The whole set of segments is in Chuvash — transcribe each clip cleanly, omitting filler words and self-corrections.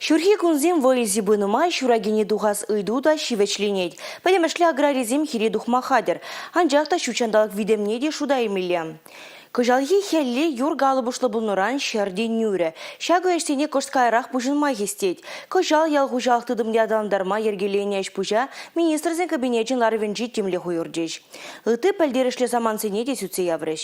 Ҫурхи кунсем вӑй илсе пынӑ май ҫуракине тухас ыйту та ҫивӗчленет. Пӗтӗмӗшле аграрисем хире тухма хатӗр. Анчах та ҫут ҫанталӑк витӗмне те шута илмелле. Кӑҫалхи хӗлле юр калӑпӑшлӑ пулнӑран ҫӗр те нӳрӗ. Ҫакӑ ӗҫсене кӑшт каярах пуҫӑнма хистет. Кӑҫал ял хуҫалӑх тытӑмне аталантарма йӗркеленӗ ӗҫ-пуҫа Министрсен Кабинечӗн ларӑвӗнче тимлӗх уйӑрчӗҫ. Ытти пӗлтерӗшлӗ самантсене те сӳтсе яврӗҫ.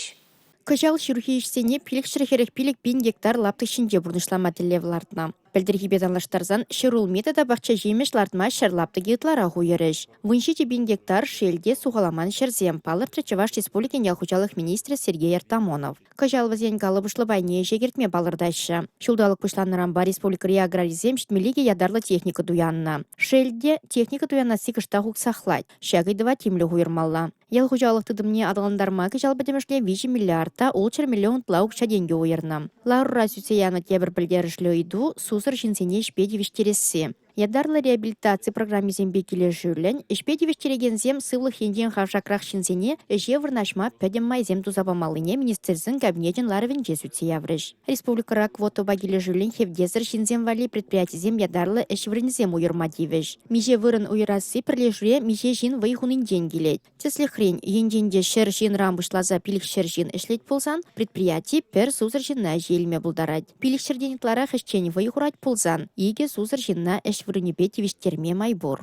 Кӑҫал ҫурхи ӗҫсене 545 пин гектар лаптӑк ҫинче пурнӑҫлама тӗллев лартнӑ. Пӗлтӗрхипе танлаштарсан ҫӗрулми тата пахча ҫимӗҫ лартма ҫӗр лаптӑкӗ ытларах уйӑрӗҫ. 17 пин гектар шел те сухаламан ҫӗрсем, палӑртрӗ Чӑваш Республикин ял хуҫалӑх министрӗ Сергей Артамонов. Кӑҫал вӗсен калӑпӑшлӑ пайне ӗҫе кӗртме палӑртаҫҫӗ. Ҫулталӑк пуҫланнӑранпа республикӑри аграрисем 72 ятарлӑ техника туяннӑ. Шел те, техника туянасси кӑштах уксахлать. Ҫак ыйтӑва тимлӗх уйӑрмалла. Ял хуҫалӑх тытӑмне аталантарма кӑҫал пӗтӗмӗшле 3 миллиард та 600 миллион ытла укҫа-тенкӗ уйӑрнӑ. Ларура сӳтсе янӑ тепӗр пӗлтерӗшлӗ ыйту – сусӑр ҫынсене ӗҫпе тивӗҫтересси. Ятарлӑ реабилитаци программисемпе килӗшӳллӗн ӗҫпе тивӗҫтерекенсем сывлӑх енчен хавшакрах ҫынсене ӗҫе вырнаҫма пӗтӗм майсем туса памаллине Министрсен Кабинечӗн ларӑвӗнче сӳтсе яврӗҫ. Республикӑра квотӑпа килӗшӳллӗн хевтесӗр ҫынсем валли предприятисем ятарлӑ ӗҫ вырӑнӗсем уйӑрма тивӗҫ. Миҫе вырӑн уйӑрасси пӗрлешӳре миҫе ҫын вӑй хунинчен килет. Тӗслӗхрен, енчен те 100 ҫынран пуҫласа 500 ҫын ӗҫлет пулсан, предприяти пӗр сусӑр ҫынна ӗҫе илме пултарать. 500-тен ытларах ӗҫчен вӑй хурать пулсан, икӗ сусӑр ҫынна ӗҫ вырӑнӗпе тивӗҫтерме май пур.